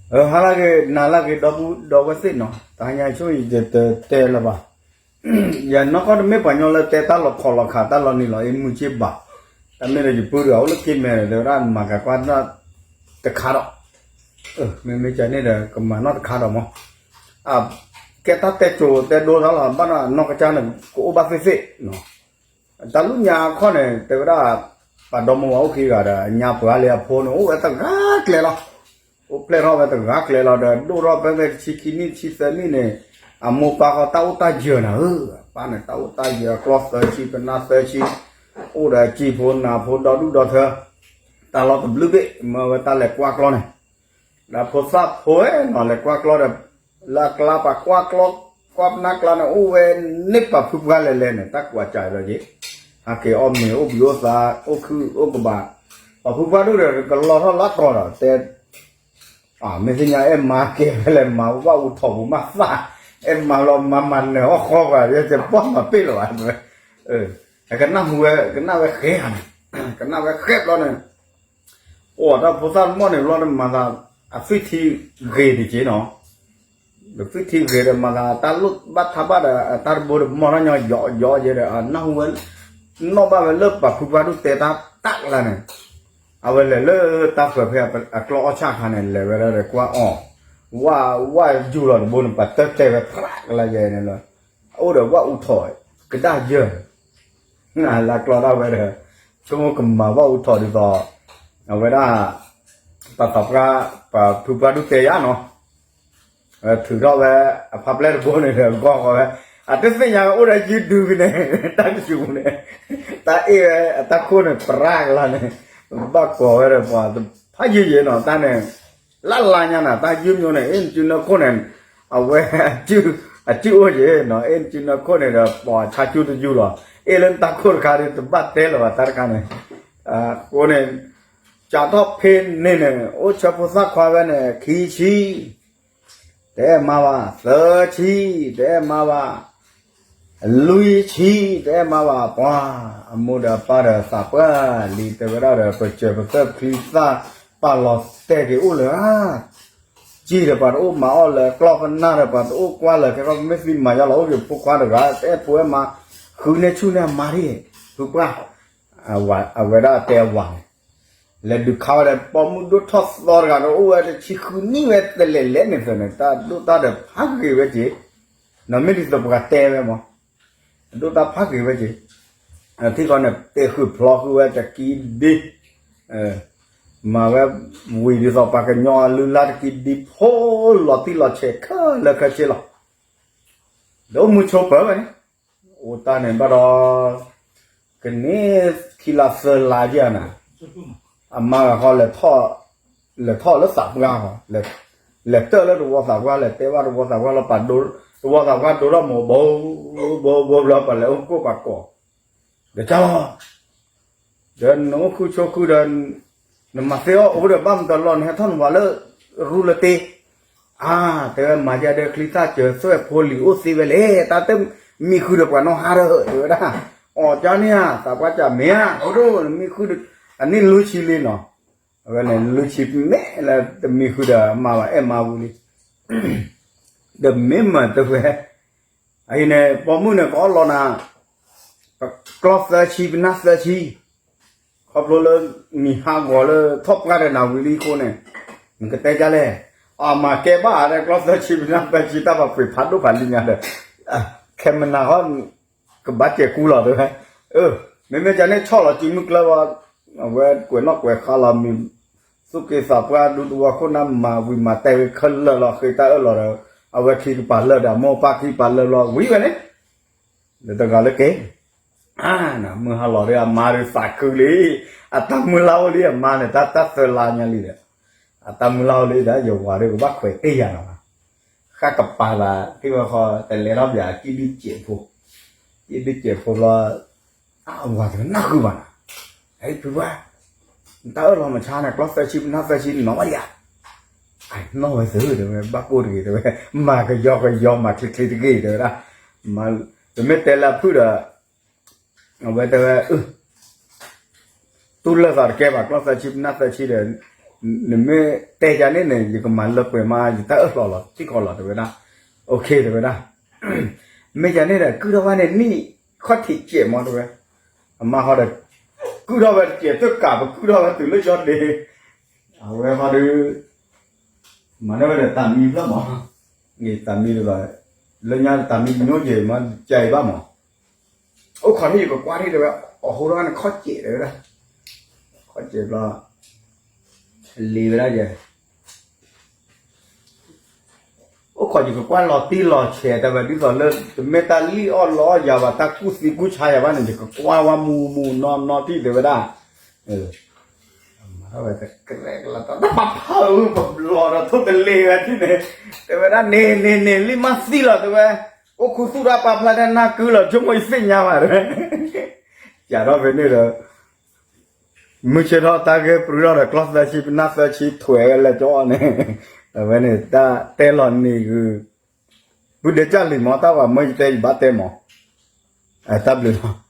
ဟါလၢအဂ့ၤ နၤလၢအဂ့ၤ ဒီပုၢ်ဒီဝဲၢ်သ့ၣ်နီၤ, တဟါညါဆိၣ်အံၤ ယတတဲလၢၤဘၣ်. ယနီၢ်ကီၢ်တမ့ၢ်ပှၤကညီလၢတဲတၢ်လီၤခီၣ်လီၤခး တၢ်လီၤနံၤလီၤအ့ မုာ်က့ဘၣ်. တၢ်မ့ၢ်ဒီးယပုၢ်ဒီး အအိၣ်လၢက့မဲာ်ဒီး တဲဝဲဒၣ်မၤကၤကွၢ်တၢ်တခါဒီး, မ့မ့ၢ်ကန့ၣ်ဒီး ကမၤနီၣ်တခါဒီးမး, ကဲတၢ်တဲကိၤတဲဒိသးလီၤ ဘၣ်ဒီးနီၢ်ကစၢ်န့ၣ် ကအိၣ်ဘၣ်သ့ၣ်သ့ၣ် တၢ်လူၢ်ညါအခီၣ်န့ၣ် တဲဝဲဒၣ် ပှၤဒီမါဝၤအိၣ်ခံဂၤဒီး ညါပှၤလၢအဖိန့ၣ် အိၣ်ဝဲတဂၤကျဲလီၤ. အိၣ်ဖျဲၣ်ထီၣ်ဝဲတဂၤကျဲလီၤဒီး ဒိၣ်ထီၣ်ဖဲဖဲတဆံခံနံၣ် တဆံသၢနံၣ်န့ၣ် အမိၢ်ပၢ်ဃီတၢ်အိၣ်တၢ်ယၢၤနၤဧၢ, အပၢ်န့ၣ် တၢ်အိၣ်တၢ်ယၢၤ အကျီၢ်သၢဆံ ပနၢ်သၢဆံ, အိၣ်ဒီးအစံာ်ဖိနၤဖိဒီဒူၣ်ဒီထၢ တၢ်လီၢ်တဘျုးဘ့ၣ် မ့ၢ်ဝဲတၢ်လဲၤကွၢ်ကျီၢ်န့ၣ် ဒီးဖိသၣ်ဖိနီၤ လဲၤကွၢ်ကျီၢ်ဒီး လၢအကျါပှၤကွၢ်ကျီၢ် ကွၢ်ပနၢ်ကျါန့ၣ် အိၣ်ဝဲန့ၢ်ပှၤဖုပှၢ်လဲၤလဲၤန့ၣ် တၢ်ကွၢ်ကၢ်လီၤက့ၤ, ဟးက့ၤအီၣ်မ့ၤ အိၣ်ဘှံးအိၣ်သါ အိၣ်ခုၣ်အိၣ်ကဘၣ်, ပှၤဖုပှၢ်ဒူၣ်ဒီး ကလီၤထီၣ်လၢကီၢ်ဒီး တဲ မ့ၢ်သ့ၣ်ညါ အဲၣ်မါကဲဝဲလဲၣ် မၤဝဲဘၣ်အူထီၣ်ပူၤမးသၣ်, အဲၣ်မါလီၤမၤမၤနၢၤအီၣ်ဃီပှၤ ယဲၢ်ကဘၣ်မၤပ့ၢ်လီၤဘၣ်, ကနၣ်ဟူဝဲ ကနၣ်ဝဲဃဲဧါန့ၣ်, ကနၣ်ဝဲဃဲဘျီန့ၣ် အိၣ်တၢ်ဖိသၣ်မီၢ်န့ၣ်ဘျီန့ၣ် မၤသး အသွံၣ်ထံဂ့ၤတက့ၢ်နီၤ, ဒီးသွံၣ်ထံဂ့ၤဒီး မၤသးတၢ်လိၣ်ဘၣ်ထးဘၣ်ဒီး အတၢ်တဘိဒီး မီၢ်ထီၣ်ညီယီယီယဲဒီး အနၢ်ဟူဝဲ နီၣ်ဘၣ်ဝဲလၢပှၤဖုပှၢ်ဒူၣ်တဲတၢ်တၢ်ကလါန့ၣ်, အဝဲလဲၤလၢတၢ်ပၢၤဖဲအကျီၢ်အီၣ်ဆၣ်အခါန့ၣ် လဲၤဝဲဒၣ်ဒီးကွၢ်အီၣ်, ဝၣ်ဝၣ်ယူၢ်လီၤတဘိန့ၣ် ပှၤတၢၢ်တဲဝဲဖရၣ်ကလါယဲန့ၣ်လီၤ, အအိၣ်ဒီးဝၣ်အူထီၣ် ကဒါယၢၢ် လၢကျီၢ်ဒၣ်ဝဲဒီး ဆိကမိၣ်ကမၤဘၣ်အူထီၣ်ဒ်သိး အဝဲဒၣ် ပှၤသးပှၢ် ပှၤဖုပှၢ်ဒူၣ်တဲယါနီၤ, ထုးထီၣ်ဝဲ အဖါပျဲၢ်တဘိန့ၣ်ဒီး ဂီၢ်ဃီဝဲ အတသ့ၣ်ညါအိၣ်ဒီးယုၢ်ဒုကန့ၣ် တၢ်ကစူၤပူၤန့ၣ် တၢ်အ့ၣ်ဝဲအတၢ်ခိၣ်န့ၣ် ပရၢ်ကလါန့ၣ် ဘၣ်ကိးဝဲဒီးပှၤဖးယံာ်ယံာ်နီၤ တၢ်န့ၣ် လၢ်လၢ်ညါနၤ တၢ်ယုၢ်မျိန့ၣ် အ့ၣ်နစုနၢခိၣ်န့ၣ် အဝဲ အစုအိၣ်ယံာ်နီၤ အ့ၣ်နစုနၢခိၣ်န့ၣ်ဒီး ပိာ်ဆါကၠူတယုၢ်လီၤ အ့ၣ်လၢနတၢ်ခိၣ်တခါဒီး တဘၣ်တဲလၢၤဘၣ်တၢ်တခါန့ၣ် အဃိန့ၣ် စးထီၣ်ဖဲန့ၣ်န့ၣ် အိၣ်ဆၢဖိသၣ်ခွါဝဲန့ၣ် ခံဆံ တအဲၣ်မါဘၣ် သၢဆံ တအဲၣ်မါဘၣ် လွံၢ်ဆံ တအဲၣ်မါဘၣ် ပှၤ အမိၢ်ဒီးအပၢ်ဒီးသးပှၢ်လံ တဲဝဲဒၣ်ဒီး ပစၢၤပသၢၣ်ပချံပသၣ် ပာ်လီၤတဲာ်က့ၤအိၣ်လၢၤဧါ စံၣ်ဒီးပှၤတအိၣ်မၤအီၣ်လၢၤ ကျီၢ်ပနၢ်ဒီးပှၤတအိၣ်ကွၢ်လၢၤ ကဲထီၣ်ပမ့ၢ်သံမၤယါလီၤ အိၣ်က့ၤဖိခွါတဂၤ တအဲၣ်ဖိအဲၣ်မါ ဃုန့ၢ်ဆူၣ်န့ၢ်အမါဒ် ဖုပှၢ် အဝဲဒၣ်တဲအဝၤန့ၣ် လဲၤဒုးခါဝဲဒီး ပိာ်မုၣ်ဒိၣ်ထီၣ်သီတဂၤဒီး အိၣ်ဝဲတဆံဃုနံၣ်ဝဲတလဲၤလဲၤန့ၣ်သၢန့ၣ် တၢ်ဒိၣ်တၢ်ဒီးဖးဂ့ၤဝဲက့ၤ, နီၢ်မ့ၢ်ဒ်သိးပှၤတဲဝဲမး, တၢ်ဒိၣ်တၢ်ဖးဂ့ၤဝဲက့ၤ, ထံၣ်ဃီန့ၣ် တဲဃုာ်ဖျီဃုာ်ဝဲတကံဒ့, မၤဝဲဝံၤဒ်သိးပှၤကညီအလုၢ်လၢ်တကံဒ့ဖိလီၤတံၢ်လီၤဆဲးခဲလၢာ်ခဲဆ့လီၤ, ဒီးအိၣ်မူဆိးပၢၤဝဲန့ၣ် အိၣ်တၢ်န့ၣ်ဘၣ်ဒီး ကန့ၢ်ခံလါသၢလါယဲၢ်နၤ, အမါဂၤဃီ လဲၤထီၣ်လၢသးပှၢ်ဃီ, လဲၤတၢၢ်လၢတဝီသးပှၢ် လဲၤတဲဘၣ်တဝီသးပှၢ်လီၤ, တဝီသးပှၢ်ဒိထီၣ်မး ဘိ ဘိ ဘိဘျီ ပှၤလဲၤအိၣ်ကိၢ်ပှၤကိး, ဒီးကၢ်လီၤ ဒီးနအိၣ်ဃုဆိဃုဒီး နမၤသ့အီၣ်အိၣ်ဒီးဘၣ်မတၤလီၤ နဟဲထီၣ်နဝၤလၢရူလၢတ့, အါ တဲဝဲမၤယါဒီးချံသၣ်စၢၤသွဲၣ်ဖိလံၤအိၣ်သ့ဝဲလဲၣ် တၢ်တမံဃုာ်ဒီးပှၤနီၢ်ဟါဒီး တဲဝဲဒၣ်, အီၣ်ကၢ်န့ၣ်ဧါ သးပှၢ်ကၢ်မ့ၢ်ဧါ အိၣ်ဒိၣ်နမံဃုာ်ဒီး အနံၣ်လွံၢ်ဆံလံနီၤ, အဝဲန့ၣ်လွံၢ်ဆံမ့ၢ်လၢတမံဃုာ်ဒီးမၤဘၣ်အဲၣ်မါဝံၤလံ ဒီးမ့ၢ်မၤတဝဲ အအံၤန့ၣ် ပိာ်မုၣ်န့ၣ် ကအီၣ်လီၤနၤ ကျီၢ်သၢဆံ ပနၢ်သၢဆံ, ခီဖျိလၢ မံၤဟးဂီၤလၢထီၣ်ပှၢ်ဒီးနၤဝံၤလံအဃိန့ၣ် နကတဲဒ်လဲၣ်, အမၤကဲဘၣ်ဒီးကျီၢ်သၢဆံ ပနၢ်သၢဆံ တၢ်ပှၤပှ့ၤဖးဒိၣ်ဖးလံညါဒီး ခဲမနၤဃီ ကဘၣ်စဲးကူလီၤတဲဝဲ, မ့မ့ၢ်ကန့ၣ်ဆီၣ်လီၤစုမုၢ်ကျၢၢ်ဘၣ်, အဝဲကွဲးနီၣ်ကွဲးဃါလီၤမံၤ သူၣ်က့သးပှၢ်ဒူတဝီခိၣ်နၢ်မၤဝံၤမၤတဲာ်ဝဲခဲလၢာ်လီၤ ဃ့တၢ်အၢၣ်လီၤဒီး အဝဲခံကပၤလၢာ်ဒီးအမိၢ်အပၢ်ခံကပၤလၢာ်လီၤဝံၤဝဲန့ၣ်, ဒီးတဂၤလၢက့ၤ မုၢ်ဟါလီၤဒီးအမါဒီးသးခုလံ, အတၢ်မုၢ်လၢ်အိၣ်လံအမါန့ၣ် တၢ်သၢလါညါလံဒီး, အတၢ်မုၢ်လၢ်အိၣ်လံဒီး ယဝၤဒီးကဘၣ်ခွဲးတ့ၢ်ယၤလီၤဘၣ်, ဃၣ်ကပၤသး ထံၣ်ဝဲဃီ တလဲၤထီၣ်ပၠး ကံၣ်ဒုၣ်စဲးဖိ, ကံၣ်ဒုၣ်စဲးဖိလီၤ အဝၤတကနၣ်ဃုာ်ဘၣ်နၤ, ဖုပှၢ် နတၢ်အၢၣ်လီၤမဆါန့ၣ် ကျီၢ်သၢဆံ ပနၢ်သၢဆံ နီၢ်ဘၣ်လံဧါ, နီၢ်ဝဲသုတဲဝဲ ဘၣ်ကိၢ်တဂ့ၤတဲဝဲ, မၤကယီကယီ မၤချ့ချ့တဂ့ၤတဲဝဲဒၣ်, ပမ့ၢ်တဲလၢအဖုၣ်ဒီး အဝဲတဲဝဲ တူၢ်လၢာ်သးတကဲဘၣ် ကျီၢ်သၢဆံ ပနၢ်သၢဆံဒီး နမ့ၢ်တဲယၤန့ၣ်န့ၣ် ယကမၤလၢပှဲၤမး ယတၢ်အၢၣ်လီၤလီၤ ထံကီၢ်လီၤ တဲဝဲဒၣ်. အိၣ်ခ့ တဲဝဲဒၣ်. မ့ၢ်ယၤန့ၣ်ဒီး ကုၢ်ထီၣ်ဘၣ်န့ၣ် နံၣ် ခီၣ်ထံးစဲးမး တဲဝဲ. အမါဃီဒီး ကုၢ်ထီၣ်ဝဲတစဲး တကးပကုၢ်ထီၣ်ဝဲတုၤလၢယီၤဒ့ အဝဲဃီဒီး မၤန့ၢ်ဝဲဒီးတၢ်မံဖျၢၣ်မး, တၢ်မံဒ်သိး လၢညါတၢ်မံကညိယဲၢ်မး ကဲအံၤဘၣ်မး. အိၣ်ခိးထံၣ် ယကကွၢ်ထံၣ်တဲဝဲ အဟိထီၣ်န့ၣ် ခီၣ်စဲးတဲဝဲဒၣ်, ခီၣ်စဲးဘျီ လံၤဝဲဒၣ်ယဲ အိၣ်ခိးယကကွၢ်လီၤတံၢ်လီၤဆဲး တဲဝဲဒ်သိးလၢ တမ့ၢ်တၢ်လံၣ်အီၣ်လီအီၣ်ယၤဘၣ် တၢ်ကူၣ်သံကူၣ်ဆါယၤဘၣ်န့ၣ် ယကကွၢ်ဝဲမူမူနီၢ်နီၢ်ထံၣ် တဲဝဲဒၣ်. မၤထီၣ်ဝဲတကရဲၣ်ကလီၤ တၢ်ပာ်ဖးအုးပဘျီဒီးထိၣ်တလ့ၤဝဲထံၣ်န့ၣ် တဲဝဲဒၣ် န့ၣ်န့ၣ်န့ၣ် လံၣ်မးသံလီၤ တဲဝဲ, အိၣ်ခူသူၣ်တၢ်ပာ်ဖျါတၢ်နၢ်ကုလီၤ ဆိကမိၣ်ယသ့ၣ်ညါဘၣ် တဲဝဲ. ကးထီၣ်ဖဲန့ၣ်ဒီး မုၢ်ဆ့ၣ်ထီၣ်တၢ်ဂ့ၢ်ပြံထီၣ်ဒီး ကျီၢ်သၢဆံ ပနၢ်သၢဆံ ထွဲဝဲလၢကၠီအီၤန့ၣ်, အဝဲန့ၣ် တၢ်တဲလီၤန့ၣ်ဂုၤ ပုၢ်ဒ့ကၢ်လံၤမး တၢ်ဝဲမၢယတဲယဘၣ်တဲမး, တၢ်ဘျုးလီၤ.